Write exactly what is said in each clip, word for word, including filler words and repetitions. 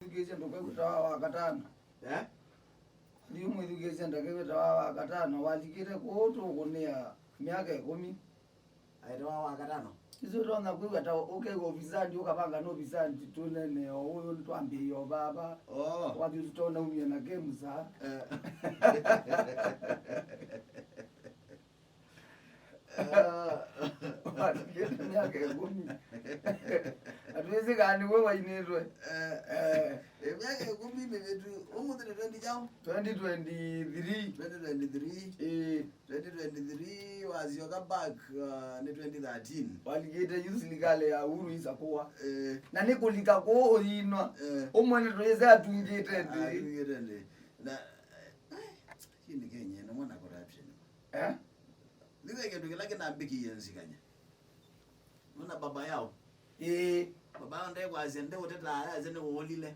Kĩsya ndũkakwĩtawa wa katano. Eh? Thiĩ mwĩthukĩĩsye ndakĩwĩtawa wa katano, walikĩte kũũ tũkũnĩa myaka ĩkũmi. Aĩtawa wa katano? Isu ũtonya kwĩw'a ta ũkew'a ovisandi, ũkavanga nĩ ovisandi, tũnene o ũyũ nĩtwambĩĩe o vava. Oh. Wathi tũtonaumia na kemsa. Eh. Wathikĩte myaka ĩkũmi. Na twĩsĩ kana nĩwe wainĩtwe. Eh, eh, myaka ĩkũmi mĩvĩtu, ũmũthĩ nĩ twenty kyaũ? Twenty twenty-three. Twenty twenty-three. Ĩĩ. Twenty twenty-three, wasyoka back, uh, nĩ twenty thirteen. Walikĩte yu silikalĩ ya Uhuru ĩsa kũwa. Eh. Na nĩ kũlika kũũ ũyinwa. Eh. Ũmwene tũyĩse atungĩte nthĩ. Atungĩte nthĩ. Na, eh, kĩndũ kenye nĩ mwana corruption. Eh? Nĩwe kĩndũ kĩla kĩnambĩkĩie nzikanya. Nona baba yao. Ĩĩ. Baba yao ndekwasya ndeũtetaa, ayasya nĩwolile.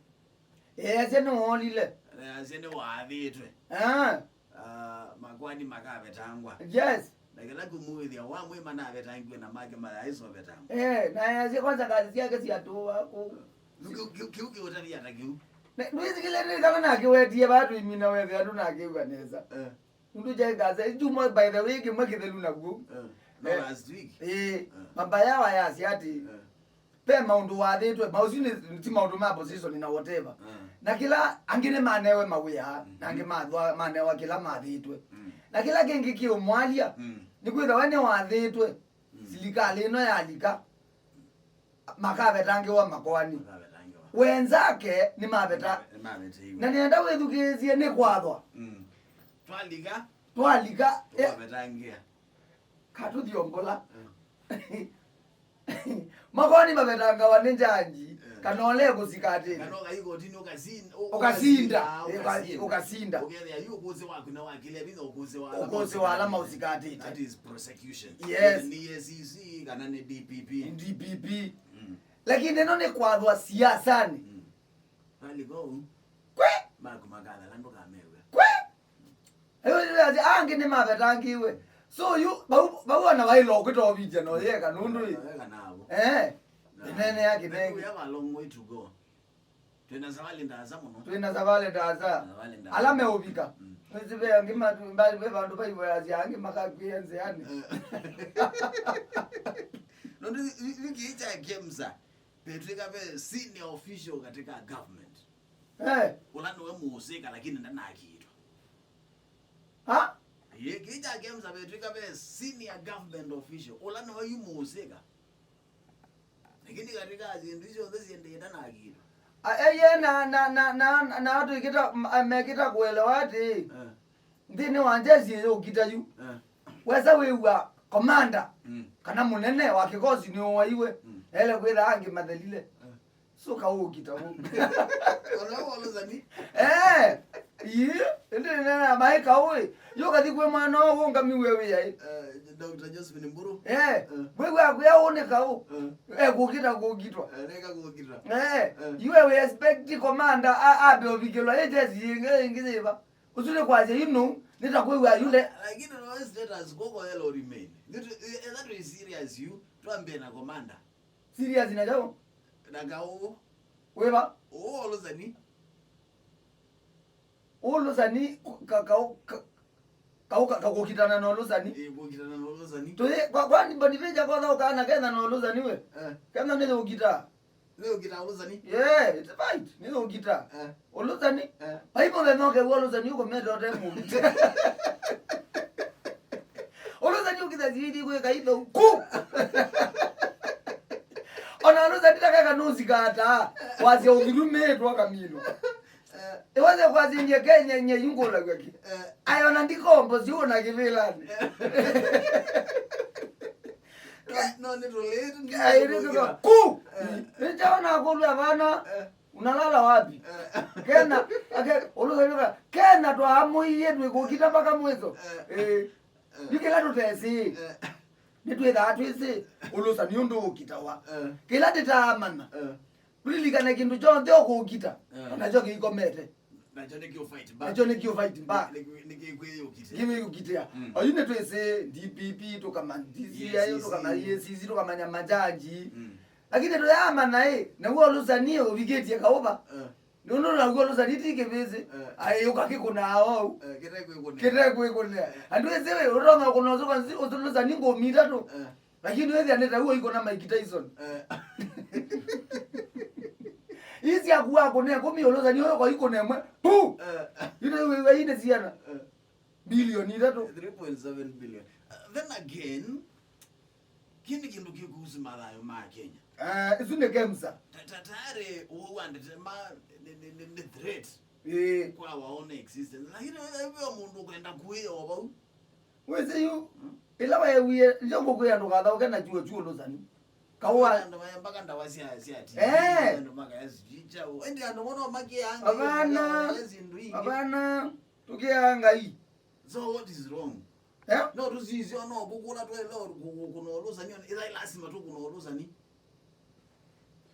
Ĩĩ, asya nĩwolile. Ayasya nĩwathĩtwe. Ah. Ah, makwani makavetangwa. Yes. Na kĩla kĩmwĩthĩa wamwĩ manavetangiwe na make mayaĩsovetangwa. Eh, na ayasya kwanza kazi syake syatũwa kũu. Kĩu, kĩu, kĩu kĩũtavia ta kĩu. Nĩwĩsikĩle nĩ kana nakĩwetie vaa tũimina wethĩa ndũnakĩw'a nesa. Eh. Nũndũ kyaĩ kasa, ĩjuma, by the way, kĩmwe kĩthelu naw'o. Eh, no, eh, last week. Ĩĩ, eh, mabaya wayasya atĩ, eh, ve maũndũ wathĩtwe, maũsu nĩ, ti maũndũ ma position na whatever. Eh. Na kĩla angĩ nĩmanewe mawĩa, na angĩ, mhm, mathwa, manewa kĩla mathĩtwe. Mm. Na kĩla kĩngĩ kĩũmwalya, mm, nĩ kwĩtha we nĩwathĩtwe, mm, silikalĩ ĩno yalika, makavetangĩwa makoani. Makavetangĩwa. Wenzake nĩmaveta-, nĩmaveteiwe. Na nĩenda wĩthukĩĩsye nĩ kwathwa. Mm. Twalika. Twalika, eh, tũkavetangĩa. Katũthyombũla. Mm. Makoani mavetangawa nĩ njanji, eh, kana ũla ekũsikatĩte. Kana ũkathi kotini ũkasin-, ũ-, ũkasinda, ũkasinda, eh, ũka-, ũkasinda. Ũkasinda. Ũkethĩa yu ũkũsĩ waku na wakĩlya vinya ũkũsĩ wa ala, ũkũsĩ wa ala maũsikatĩte. Maũsikatĩte. That is prosecution. Yes. Nĩ A C C kana nĩ D P P. D P P. Mm. Lakini ĩno nĩ kwathwa siasanĩ. Mm. Pali go. Kwe! Maku makathala ndũkamew'a. Kwe! Ayo ndio ati angĩ nĩmavetangiwe. So you, bau, bau ona wailo kwita ovija no yeka nũndũ ĩ. Weka navo. Eh. Na, nene yake nene. We have a long way to go. Twĩna savalĩ ndaasa mũno. Twĩna savalĩ ndaasa. Savalĩ ndaasa. Ala meũvika. Mm. Nĩsĩ ve angĩ matu-, mba-, ve vandũ vaivoyasya angĩ makakwĩa nzĩanĩ. Eh. Nũndũ yu, yu, yu kĩĩ kya KEMSA, vetwĩka ve senior official katika government. Eh. Ũla nĩwe mũũsĩka, lakini ndanakiitwa. Ha? Ĩĩ, kĩĩ kya KEMSA vetwĩka ve senior government official. Ũla nĩwe yu mũũsĩka. Lakini katika syĩndũ isu syonthe syendee ndanakiitwa. A, eye na, na, na, na, na atwĩkĩta, m-, a, mekĩta kũelewa atĩ, eh, nthĩnĩ wa njesi ĩyũkita yu. Eh. Wesa wĩw'a komanda, mm, kana mũnene wa kĩkosi nĩũwaiwe. Mm. Ele kwĩtha angĩ mathelile. Eh. So kaũkita ũ. Ona wolo zani. Eh. Ii, ĩndĩ nena maĩ kaũ ĩ. Yo kathi kwĩ mwana ũũ ũngamiwe wĩa ĩ. Eh, Doctor Josephine Mburu. Eh. Eh. Wĩw'a akwĩa ũũ nĩ kaũ. Eh. Eh, kũkita kũkitwa. Eh, neka kũkita. Eh. Eh. You we expect commander a, ambe ũvikĩlwa ĩ njesi ĩngĩ, ĩngĩ yĩva. Ũsu nĩ kwasya yu nũu, nĩtakwĩw'a yu le. Lakini no status koko yellow remain. Nĩtũ, eh, etha twĩ serious yu, twambe na commander. Serious na kyaũ? Na kaũ. Wĩva? Ũũ Olũsani. Ũũ Lũsani, ka, ka, ka, kaũ ka, ka kũkitana na Olũsani. Ĩĩ, kũkitana na Olũsani. Tũyĩ, kwa, kwani Boniface akotha ũkana ketha na Olũsani we? Eh. Ketha nĩ ũkita. Nĩ ũkita Olũsani? Yeah, it's right. Nĩ ũkita. Eh. Olũsani? Eh. Vai mũthenya ũkew'a Olũsani ũkomete ũte mũkita. Olũsani ũkitha siviti kwĩka itho ku. Ona Olũsani takeka nũsikata. Wasya ũthilumĩtwa kamino. Eh. Ĩwasya kwasindie Kenya nye yungũlagw'a ki. Eh. Ayona ndikombo siona kĩvĩlani. Eh. No, nĩ tũlĩtu, nĩ tũlĩtu. Ku. Eh. Nĩkyaona kũlwa vana. Eh. Unalala wapi? Eh. Kena, ake, Olũsani ka, kena twaamũie twĩkũkita mpaka mwiso. Eh. Eh. Eh. Yu kĩla tũtesĩ. Eh. Nĩtwĩthaa twĩsĩ Olũsani ũndũ ũkitawa. Eh. Kĩla ndĩtaamanya. Eh. Ndũlilikane kĩndũ kyonthe ũkũkita. Eh. Nakyo kĩikomete. Nakyo nĩkĩũ fight back. Nakyo nĩkĩũ fight back. Nĩ, nĩ, nĩkĩkwĩyũkitĩa. Kĩwĩyũkitĩa. Mm. Oyu nĩtwĩsĩ D P P, tũkamanya D C I, tũkamanya E A C C, tũkamanya majaji. Mm. Lakini tũyamanya ĩ, naw'o Olũsani ũvikĩtie kaũva. Eh. Nũndũ naw'o lũsani ti kĩvĩsĩ. Eh. Aĩ, ũkakĩkũnaa ou. Eh, kĩtekwĩkũnĩa. Kĩtekwĩkũnĩa. Eh. Andũ ĩsĩ wĩ, ũtonga kũna ũsũka nzi-, ũsũ lũsani ngũmi itatũ. Eh. Lakini wĩthĩa nĩ ta ũikũna Mike Tyson. Eh. Ii syaku wakũna ĩkũmi, ũlũsani ũyũ kwa ikũna ĩmwe. Pu! Eh. Ino iwe iwe ine siana. Eh. Bilioni itatũ. Three point seven billion. Uh, then again, kĩĩ nĩ kĩndũ kĩkuhusu mathayũ ma Kenya. Eh, isu nĩ KEMSA. Ta-, ta-, tayari ũwau wa ndetema nĩ, nĩ, nĩ, nĩ threat. Ĩĩ. Kwa our own existence. Lakini we, we mũndũ ũkwenda kuĩya o vau. Wĩsĩ yu, ĩla weewie, ndio ngũkwĩa ndũkathaũke na chuo chuo lũsani. Kaũa. Andũ maya mpaka ndawa sya, sya T B, eh, andũ makaya sijui chao. Ĩndĩ andũ mono makĩanga. Hapana. Makaya syĩndũ ingĩ. Hapana. Tũkĩaa Ngai. So what is wrong? Eh? No tũsisyo no kũkũla twele kũna ũlũsani, ĩla lasima tũkũna ũlũsani.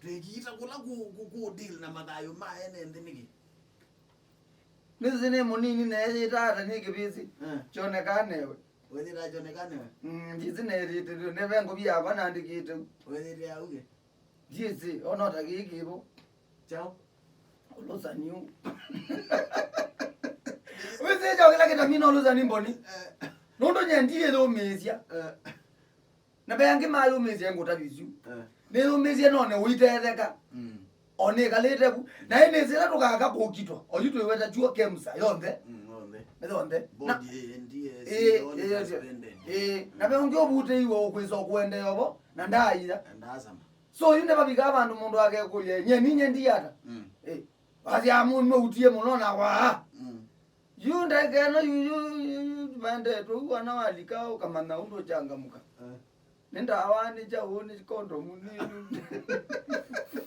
Twĩkiita kũla ku, ku, ku deal na mathayũ ma ene nthĩ nĩkĩ? Nĩsĩ nĩ mũnini neeyĩta ata nĩ kĩvĩsĩ. Eh. Kyonekaa newe. Wĩthĩtaa kyonekaa newe? Mm, njĩsĩ neeyĩtĩtwe. Nĩ ve ngũvi yakwa nandĩkĩte. Wĩthĩtaa ũkĩ? Ndiĩsĩ, ona ta kĩĩ kĩvo. Chao. Ũlũsani ũ. Wĩsĩ kyo kĩla kĩtamina ũlũsani mboni. Eh. Nũndũ nye ndiĩyũmĩĩsya. Eh. Na ve angĩ mayũmĩĩsya ngũta visu. Eh. Nĩyũmĩĩsye none ũitetheka. Mm. O nĩkalĩte vu. Na ĩ nĩsĩ ĩla tũkaka kũkitwa. Oyu twĩweta chuo KEMSA yonthe. Mm, yonthe. Yonthe. Na bodi A N D S, ĩĩ, yonthe ĩĩ, suspended. Ĩĩ. Na ve ũngĩ ũvutĩiwe ũkwĩsa ũkũendeea ovo. Na ndaia. Ndaasama. So, yu nĩvavikaa vandũ mũndũ akekũlya, "Nye ninye ndiata?" Mm. Eh, wasya, "Mu-, nũutie mũno na waa." Mm. Yu ndeke ĩno, yu, yu, yu, yu, maendetwe ũu, wana walika ũkamanya ũndũ ũchangamũka. Eh. Nĩ ndawa, nĩ kyaũ, nĩ kondomu, nĩ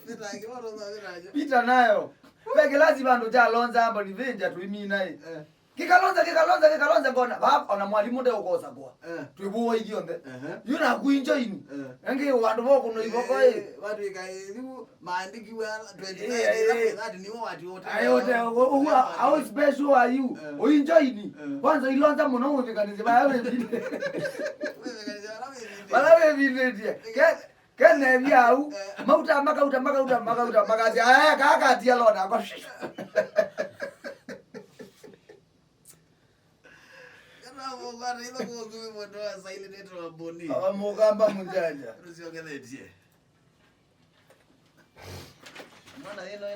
Nĩtangĩwa no mawĩra ayo. Pita nayo. Ve kĩlasi vandũ kya lonza ambo ni vinja tũimina ĩ. Eh. Kĩkalonza, kĩkalonza, kĩkalonza ngona. Va, ona mwalimũ ndeũkosa kwa. Eh. Twĩvũwa ithyonthe. Ehe. Yu naku injoini. Eh. Engĩ vandũ vokũno ivoko ĩ. Eh, watu ikaĩlu, maandĩkiwe twenty-nine, eh, eh, ĩla kwĩ thirty nĩwo wati wote. Ayote, au special are you? Eh. Ũinjoini. Eh. Kwanza ilonza mũno ũvikanĩsye vaya wĩvindĩtye. Wĩvikanĩsye vala wĩvindĩtye. Vala wĩvindĩtye. Ke-, kenevya au. Eh. Mauta makauta, makauta, makauta, makasya, "Eh, kaka atia lona." Kana mũkwata ĩtho kũngĩ wĩ mwendo wa saili nĩtwa Boni. Awa mũkamba mũnjanja. Rũsiongethetye. Mwana ĩno